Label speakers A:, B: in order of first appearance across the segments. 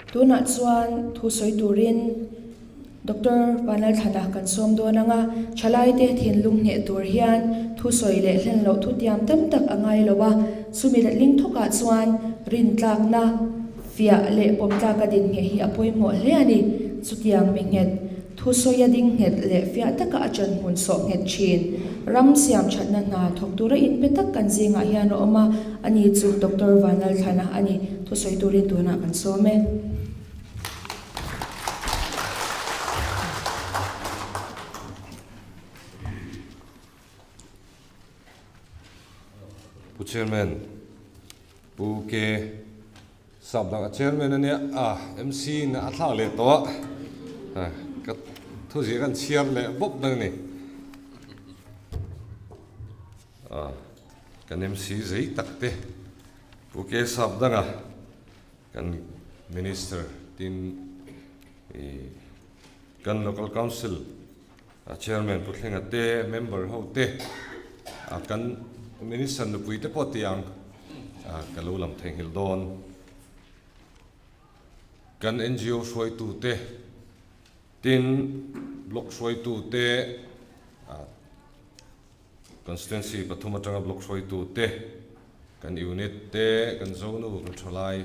A: Tunah chuan thu sawi turin Doctor Vanlalthlana kan sawm dawn ang a, thalaite thinlung hneh tur hian thu sawi leh hlen loh thu tiam tam tak a ngai lo a, chumi letling thawkah chuan rintlakna fiah leh pawmtlaka din ngheh hi a pawimawh hle a ni. Chutiang mi nghet, thu sawia ding nghet leh fiah taka a ṭan hmun sawh nghet ṭhin. Ram siam ṭhatna hna thawk tura inpe tak kan zingah hian a awm a, ani chu Doctor Vanlalthlana a ni. Thusawi turin tunah kan sawm e.
B: Pu Chairman, Pu K. Sap dang a Chairman a nia, a MC in a thlak leh tawh a, ka thuziah kan chhiar leh bawk dawn a ni. Kan MC zei tak te Pu K. Sap danga kan Minister tin kan Local Council a Chairman Pu Thlenga te, member ho te, a kan Minister nupui te pawh tih ang ka lo lam theihnghilh dawn. Kan NGO hruaitu te, tin Block hruaitu te, Constituency pathum atanga Block hruaitu te, kan Unit te, kan Zonu, kan Thalai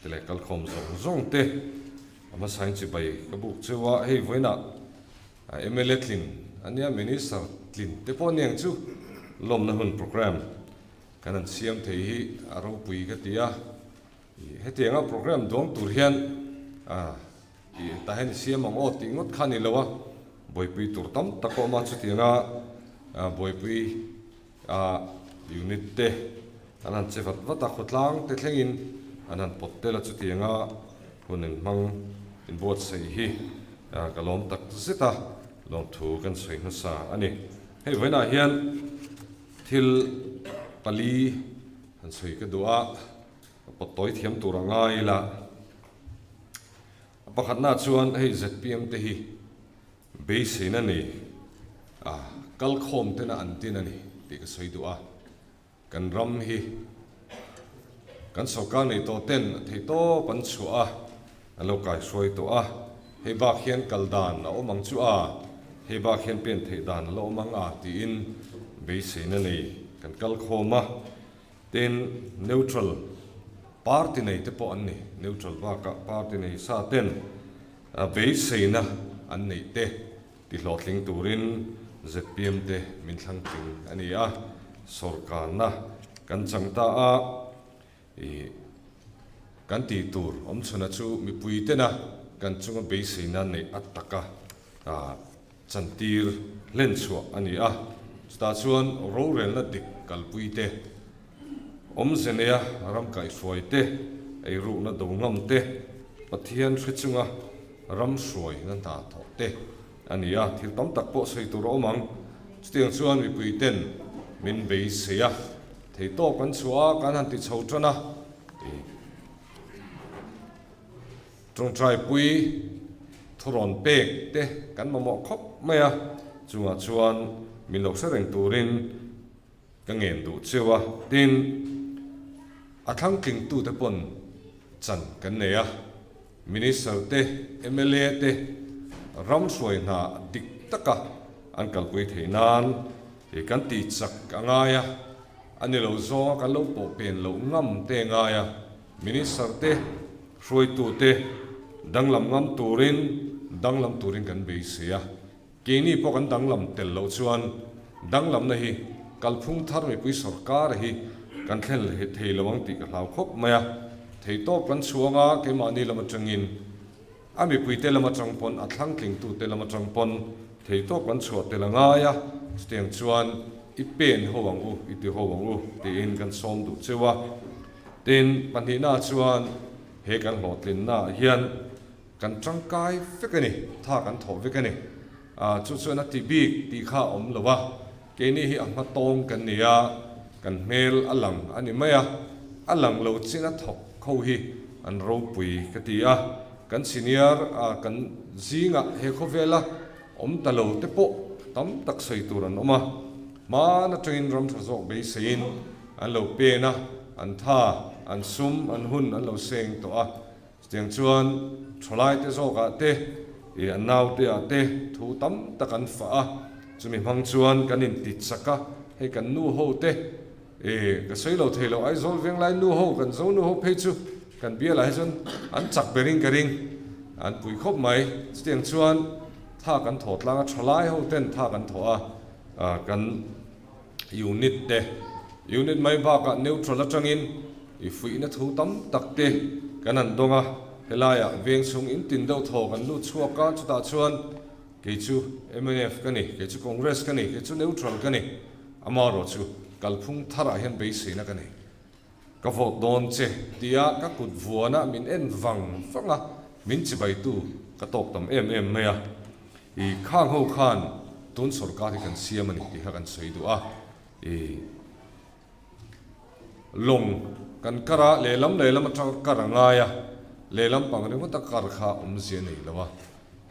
B: te leh kalkhawm zawng zawng te a hmasain chibai ka buk cheu a, hei vawiinah mla tlin a nia, Minister tlin te pawh a niang chu lawmna hun programme kan han siam thei hi a ropui ka ti a, hetianga programme duang tur hian Tah hian i siam ang aw tih ngawt kha a ni lo a, buaipui tur tam tak a awm a, chutianga buaipui unit te an han che vat vat a, khawtlang te thlengin an han pawt tel a, chutianga hun in hmang inbuatsaih hi ka lawm tak zet a, lawmthu kan sawi hmasa a ni. Hei vawiinah hian thil pali han sawi ka duh a, ka pawt tawi thiam tur a ngai ila. A pakhatna chuan hei zpm te hi beiseina nei a kalkhawm tena an tin a ni tih ka sawi duh a. Kan ram hi kan sorkar nei tawh ten a thei tawp an chhuah a, an lo kaihruai tawh a. Hei bak hian kal dan a awm ang chu a, hei bak hian pen theih dan a la awm ang a tiin beiseina nei kan kalkhawm a. Tin, neutral party nei te pawh an ni. Neutral bakah party nei sa ten beiseina an neih te ti hlawhtling turin zpm te min thlang tling a ni a, sawrkarna kan chang ta a, ih kan tih tur awmchhuna chu mipui tena kan chunga beiseina neih a taka chantir hlen chhuah a ni a, chutah chuan rorelna dik kalpui te, awmze neia ram kaihhruai te, eirukna do ngam te, Pathian hre chunga ram hruaina hna thawh te a ni a, thil tam tak pawh sawi tur a awm ang. Chutiang chuan mipui ten min beisei a, theitawk kan chhuah a, kan han ti chho tan a, Tawngtaipui thurawn pek te kan mamawh khawp mai a, chungah chuan min lo hre reng turin ka ngen duh cheu a, tin a thlangtlingtute pawn chan kan nei a, Minister te, mla te ram hruai hna dik taka an kalpui theih nan kan tih chak a ngai a, a ni lo zawnga kan lo pawh pen loh ngam te a ngai a. Minister te, hruaitu te danglam ngam turin danglam turin kan beisei a, keini pawh kan danglam tel loh chuan danglamna hi kalphung thar mipui sorkar hi kan thlen thei lo ang tih ka hlau khawp mai a, theitawp kan chhuang a, keimahni lam atangin a mipuite lam atang pawn a thlangtlingtute lam atang pawn theitawp kan chhuah tel a ngai a, chutiang chuan i pen ho ang u, i ti ho ang u tiin kan sawm duh cheu a. Tin, pahnihna chuan he kan hlawhtlinnaah hian kan tangkai vek a ni, tha kan thawh vek a ni. Chu chuan a ti bik tih kha a awm lo a, keini hi a hma tawng kan ni a, kan hmel a lang a ni mai a, a lang lo chin a thawk kho hi an ropui ka ti a, kan senior kan zingah he khawvela awm ta lo te pawh tam tak sawi tur an awm a, hman atangin ram tha zawk beiseiin An lo pen a, an tha, an sum, an hun an lo seng tawh a. Chutiang chuan thalaite zawkah te, i an naute ah te thu tam tak an fah a, chumi hmang chuan kan inti chak a, hei kan nu ho te, i ka sawi lo thei lo, Aizawl Venglai nu ho, kan zo nu ho phei chu kan bialah hi chuan an chak ber in ka ring, an pui khawp mai. Chutiang chuan tha kan thaw tlang a, thalai ho ten tha kan thaw a, kan unit te, unit mai bakah neutral atangin i fuihna thu tam tak te kan han dawng a, helaiah veng chhung in tin deuh thaw kan lut chhuak a, chutah chuan kei chu mnf ka ni, kei chu Congress ka ni, kei chu neutral ka ni, amaherawh chu kalphung tharah hian beiseina ka nei. Ka vote dawn che tia ka kut vuana min en vang vang a, min chibaitu ka tawk tam em em mai a. I khang ho khan tun sorkar hi kan siam a ni tih kha kan sawi duh a. I lawng kan kar a, lehlam lehlam atanga kar a ngai a, lehlam pang ringawta kar kha awmzia nei lo a.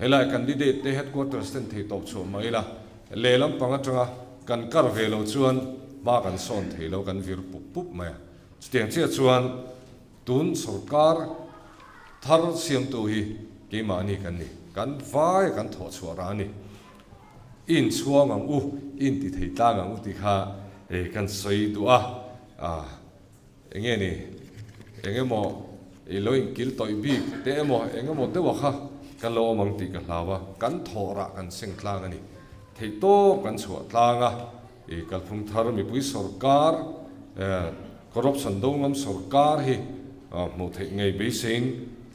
B: Helai candidate te headquarters ten thei tawp chhuah mai ila, lehlam pang atanga kan kar ve lo chuan hma kan sawn thei lo, kan vir pup pup mai a. Chutiang chiah chuan tun sorkar thar siamtu hi keimahni kan ni, kan vai a kan thawh chhuah rah a ni. I inchhuang ang u, i inti thei tlang ang u tih kha kan sawi duh a. Eng nge ni? Eng emaw i lo inkil tawih bik te emaw eng emaw deuha kha kan lo awm ang tih ka hlau a, kan thawh rah kan seng tlang a ni. Theih tawp kan chhuah tlang a, i kalphung thar mipui sawrkar, corruption do ngam sawrkar hi hmuh theih ngei beiseiin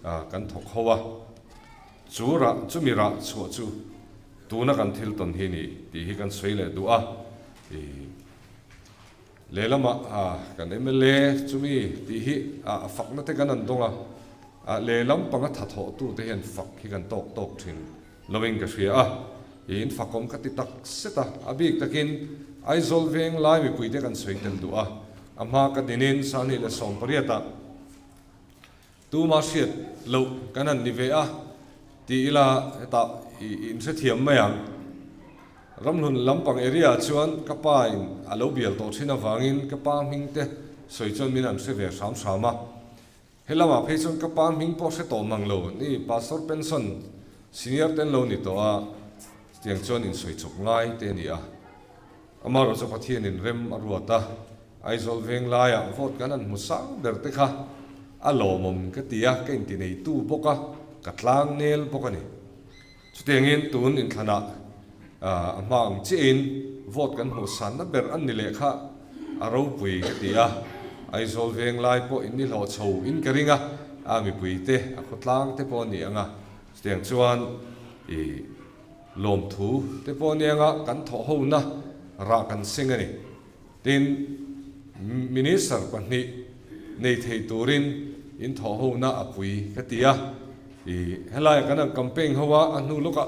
B: kan thawk ho a. Chu rah, chumi rah chhuah chu tuna kan thil tawn hi ni tih hi kan sawi leh duh a, i. Lehlamah kan mla chumi tih hi a fakna te kan an dawng a, lehlam panga thathawhtu te hian fak hi kan tawk tawk thin loin ka hria a, in fakawm ka ti tak set a, a bik takin Aizawl veng lai mipui te kan sawi tel duh a, a hma ka dinin Sanghnih leh Sawmpariatah Tuma hriat loh kan han ni ve a ti ila hetah i inhrethiam mai ang. Ramhlun lampang area ah chuan ka pa in a lo bial tawh thin avangin ka pa hming te sawi chuan min han hre ve hram hram a. He lamah phei chuan ka pa hming pawh hre tawh mang lo ni Pastor Pension senior te an lo ni tawh a, chutiang chuan insawi chawp ngai te a ni a. Amaherawh chu Pathianin rem a ruat a, Aizawl veng laiah vote kan han hmu sang ber te kha a lawmawm ka ti a, ka inti neitu bawk a, ka tlang nel bawk a ni. Chutiangin tun inthlanah a hma ang chiahin vote kan hmuh sanna ber an ni leh kha a ropui ka ti a, Aizawl veng lai pawh in ni hlawh chho in ka ring a, a mipui te, a khawtlang te pawh a ni ang a, chutiang chuan ih. Lawmthu te pawh anianga kan thawh hona rah kan seng a ni. Tin, Minister pahnih nei thei turin in thawh hona a pui ka ti a. I helaiah kan han campaign ho a, a hnu lawkah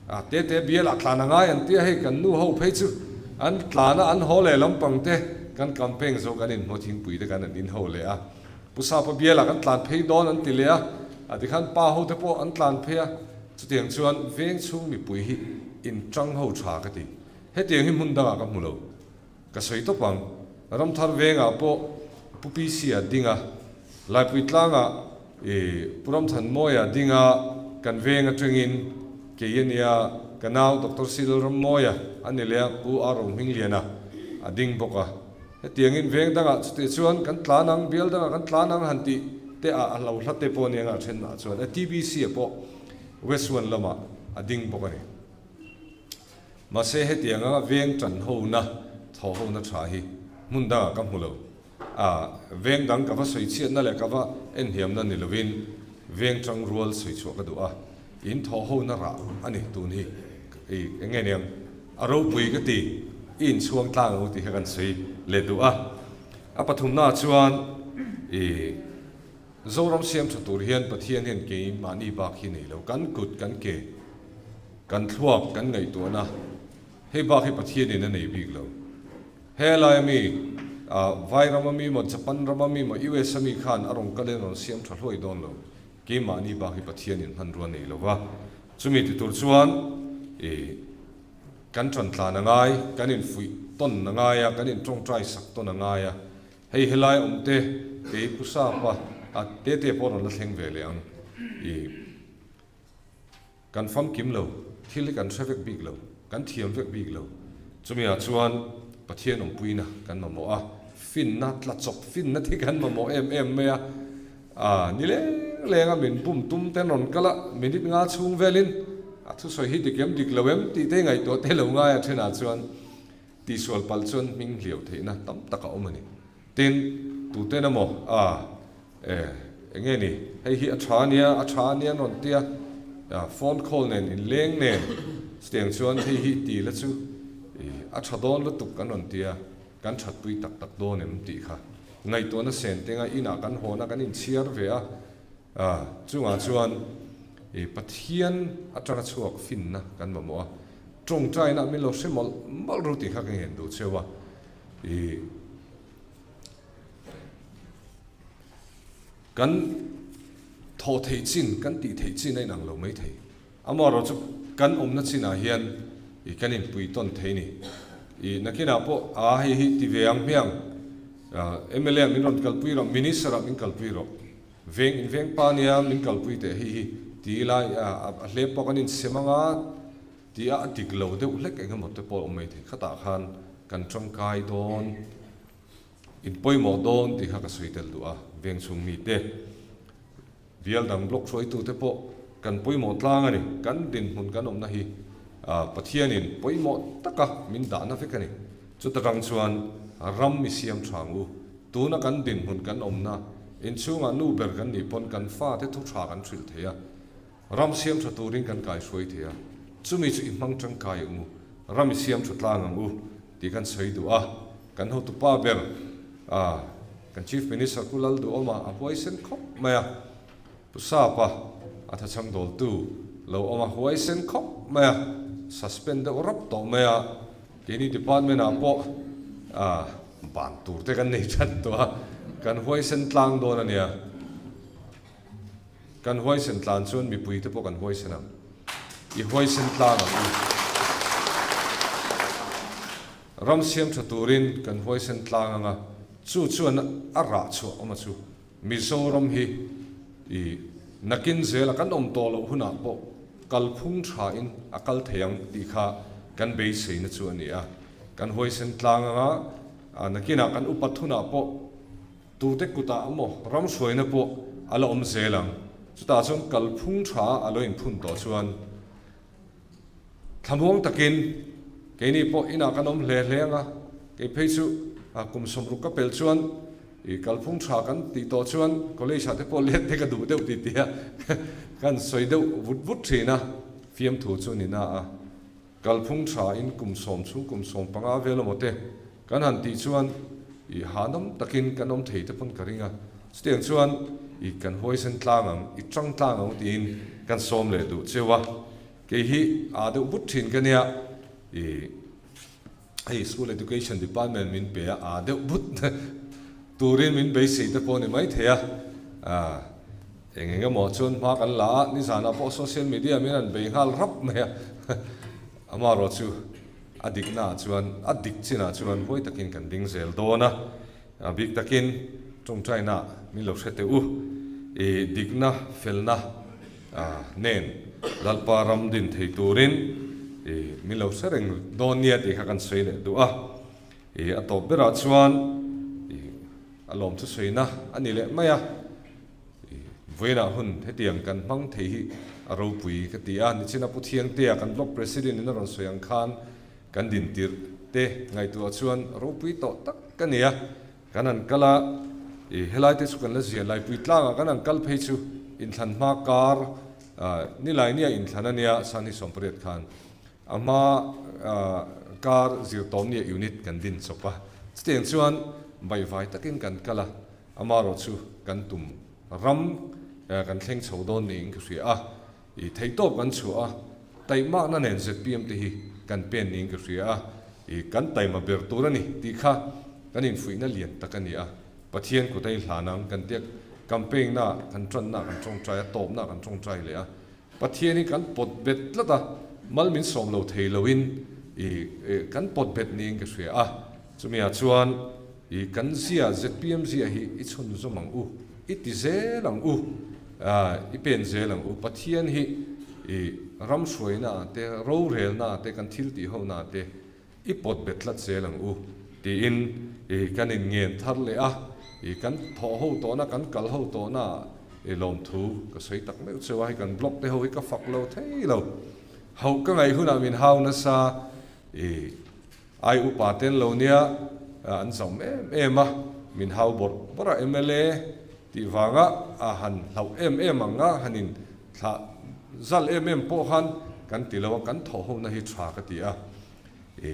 B: a tete bialah tlan a ngai an ti a, hei kan nu ho phei chu an tlan a, an haw leh lampang te kan campaign zo kan inhmu thingpui te kan han in ho leh a. Pu Sapa bialah kan tlan phei dawn an ti leh a, a tikhan pa ho te pawh an tlan phei a, chutiang chuan veng chhung mipui hi in tang ho tha ka ti. Hetiang hi hmun dangah ka hmu lo. Ka sawi tawp ang, Ramthar vengah pawh Pu PC a ding a, Laipui tlangah i Pu Ramthanmawia ding a, kan veng atangin kei a nia, ka nau Doctor Silal Rammawia a ni leh a, Pu R Rohmingliana a ding bawk a. Hetiangin veng dangah chutih chuan kan tlan ang, bial dangah kan tlan ang han tih te ah a hlo hla te pawh nia ngah then ah chuan a TBC ah pawh West One lamah a ding bawk a ni. Mahse hetiang anga veng tan hona, thaw hona tha hi hmun dangah ka hmu lo. A veng dang ka va sawi chhiatna leh ka va enhniamna ni lovin veng tangrual sawi chhuah ka duh a. In thawh ho na rah a ni tun hi i eng nge niang a ropui ka ti i inchhuang tlang ang u tih kha kan sawi leh duh a. A pathumna ah chuan i Zoram siam tha tur hian Pathian hian keimahni bak hi nei lo kan kut kan ke kan thluak kan ngaihtuahna hei bak hi Pathianin a nei bik lo. Helai ami Vai ram ami maw Japan ram ami maw US ami khan a rawn kal in a rawn siam tha hluai dawn lo. Keimahni bak hi Pathianin hmanrua nei lo va, chumi ti tur chuan i kan ṭan tlan a ngai, kan infuih tawn a ngai a, kan intawngṭai sak tawn a ngai a. Hei helai awmte kei Pu Sapa, A tete pawh rawn la thleng ve leh ang. I kan famkim lo, thil hi kan hre vek bik lo, kan thiam vek bik lo. Chumi ah chuan Pathian awmpuina kan mamawh a, finna tla chawp finna te kan mamawh em em mai a. A ni leng leng a min bum tum ten rawn kal a, minute nga chhung velin a thusawi hi dik em dik lo em tih te ngaihtuah te lo ngai a thenah chuan tihsual palh chuan hming hliau theihna tam tak a awm a ni. Tin, tuten emaw a e enge ni hei hi a tha ania a tha ania an rawn tia phone call nen inleng nen chutiang chuan hei hi ti la chu a tha dawn lutuk an rawn tia. Kan thatpui tak tak dawn em tih kha ngaihtuahna sen tenga inah kan hawn a, kan inchhiar ve a, chungah chuan i Pathian atanga chhuak finna kan mamawh a, tawngtaina min lo hre mawlh mawlh ru tih kha ka ngen duh cheu a, i kan thawh theih chin, kan tih theih chin a inang lo mai thei. Amaherawh chu kan awmna chinah hian i kan inpui tawn thei ni. I nakinah pawh aa hei hi ti ve ang hmiang, mla ah min rawn kalpui rawh, minister ah min kalpui rawh, veng in veng pa nia min kalpui teh hei hi ti ila a hlep pawh kan insem anga ti a a dik lo deuh hlek eng emaw te pawh a awm mai thei. Khatah khan kan tangkai dawn, in pawimawh dawn tih kha ka sawi tel duh a, veng chhung mite. Bial dang block hruaitute pawh kan pawimawh tlang a ni. Kan dinhmun kan awmna hi Pathianin pawimawh taka min dahna vek a ni. Chuta tang chuan ram i siam tha ang u. Tuna kan dinhmun kan awmna inchhungah nu ber kan nih pawn kan fate thu tha kan hrilh thei a, ram siam tha turin kan kaihruai thei a. Chumi chu i hmang tangkai ang u, ram i siam tha tlang ang u tih kan sawi duh a. Kan hotupa ber a kan Chief Minister Pu Lalduhawma a huaisen khawp mai a, Pu Sapa a thachhang dawltu lo awm a huaisen khawp mai a, suspend deuh rap tawh mai a, keini department ah pawh a ban tur te kan nei that tawh a, kan huaisen tlang dawn a nia. Kan huaisen tlan chuan mipui te pawh kan huaisen ang. I huaisen tlang ang u. Ram siam tha turin kan huaisen tlang ang a, chu chuan a rah chhuah awm a chu. Mizoram hi i nakin zela kan awm tawh loh hunah pawh kalphung tha in a kal thei ang tih kha kan beiseina chu a ni a. Kan huaisen tlang ang a, nakinah kan upat hunah pawh tute kutah emaw ram hruaina pawh a la awm zel ang. Chutah chuan kalphung tha a lo inphun tawh chuan Thlamuang takin keini pawh inah kan awm hle hle ang a, kei phei chu kum sawmruk ka pel chuan i kalphung tha kan tih tawh chuan college ah te pawh let te ka duh deuh tih tih a kan sawi deuh vut vut thin a, fiamthu chu ni na a, kalphung tha in kum sawm chhung kum 15 vel emaw te kan han tih chuan i hahdam takin kan awm thei te pawn ka ring a, chutiang chuan i kan huaisen tlang ang, i tang tlang ang tiin kan sawm leh duh cheu a. Kei hi aa deuh but thin ka nia, i hei School Education Department min pe a, aa deuh but turin min beisei te pawh a ni maithei a, eng eng emaw chuan hma kan la a, nizanah pawh social media min han bei nghal rap mai a, amaherawh chu a diknaah chuan a dik chinah chuan huai takin kan ding zel dawn a, a bik takin tawngtaina min lo hre teh u, i dikna felna. Nen Lalpa ram din thei turin i min lo hre reng dawn nia tih kha kan sawi leh duh a. I a tawp berah chuan i a lawm chu sawina a ni leh mai a. I vawiinah hun hetiang kan hmang thei hi a ropui ka ti a. Nichina Pu Thiangtea kan Block President in a rawn sawi ang khan kan din tirh te ngaihtuah chuan ropui tawh tak ka ni a. Kan han kal a, i helai te chu kan la ziah laipui tlangah kan han kal phei chu inthlan hma kar nilai nia inthlan a nia Sanhi 18 khan a hma kar zirtawm nia unit kan din chawp a, chutiang chuan baihvai takin kan kal a, amaherawh chu kan tum ram kan thleng chho dawn niin ka hria a. I theihtawp kan chhuah a, taihmakna nen zpm te hi kan pen niin ka hria a, i kan taima ber tur a ni tih kha kan infuihna lian tak a ni a, Pathian kut a inhlan ang kan tia campaign na kan tanna kan tawngtai a, tawpna kan tawngtai leh a, Pathian hi kan pawt bet tlat a, mal min sawm lo thei loin i kan pawt bet niin ka hria a, chumi ah chuan i kan zia zpm zia hi i chhunzawm ang u. I ti zel ang u, i pen zel ang u. Pathian hi i ram hruaina ah te, rorelna ah te, kan thil tih hona ah te i pawt bet tlat zel ang u tiin i kan in ngen thar leh a, i kan thawh ho tawhna, kan kal ho tawhna ah i lawmthu ka sawi tak meuh cheu a, hei kan blog te ho hi ka fak lo thei lo. Hauh ka ngaih hunah min hau nasa i. Ai upa ten lo nia an zam em em a, min hau bawrh bawrh a mla tih vanga a han hlauh em em ang a, han in thlah zal em em pawh khan kan ti lo a, kan thawh ho na hi tha ka ti a, i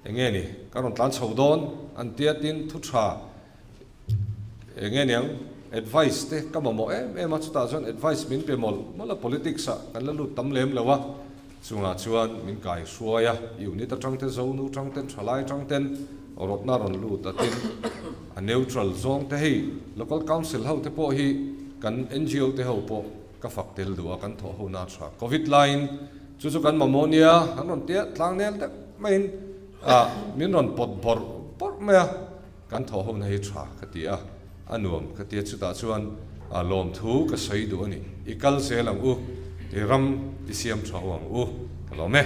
B: enge ni ka rawn tlan chho dawn an tia tin thu tha enge niang advice te ka mamawh em em a, chutah chuan advice min pe mawlh mawlh a, politics ah kan la lut tam lem lo a. Chungah chuan min kai hruai a, unit atang te zonu tang ten thalai tang ten rawtna rawn lut a tin a neutral zawng te hei local council ho te pawh hi kan ngo te ho pawh ka fak tel duh a kan thawh ho na tha covid laiin chu chu kan mamawh nia an rawn tia tlang nel deuh maiin ah min rawn pawt bawrh bawrh mai a. Kan thawh hona hi tha ka ti a, a nuam ka ti a, chutah chuan lawmthu ka sawi duh a ni. I kal zel ang u, i ram i siam tha ho ang u, ka lawm e.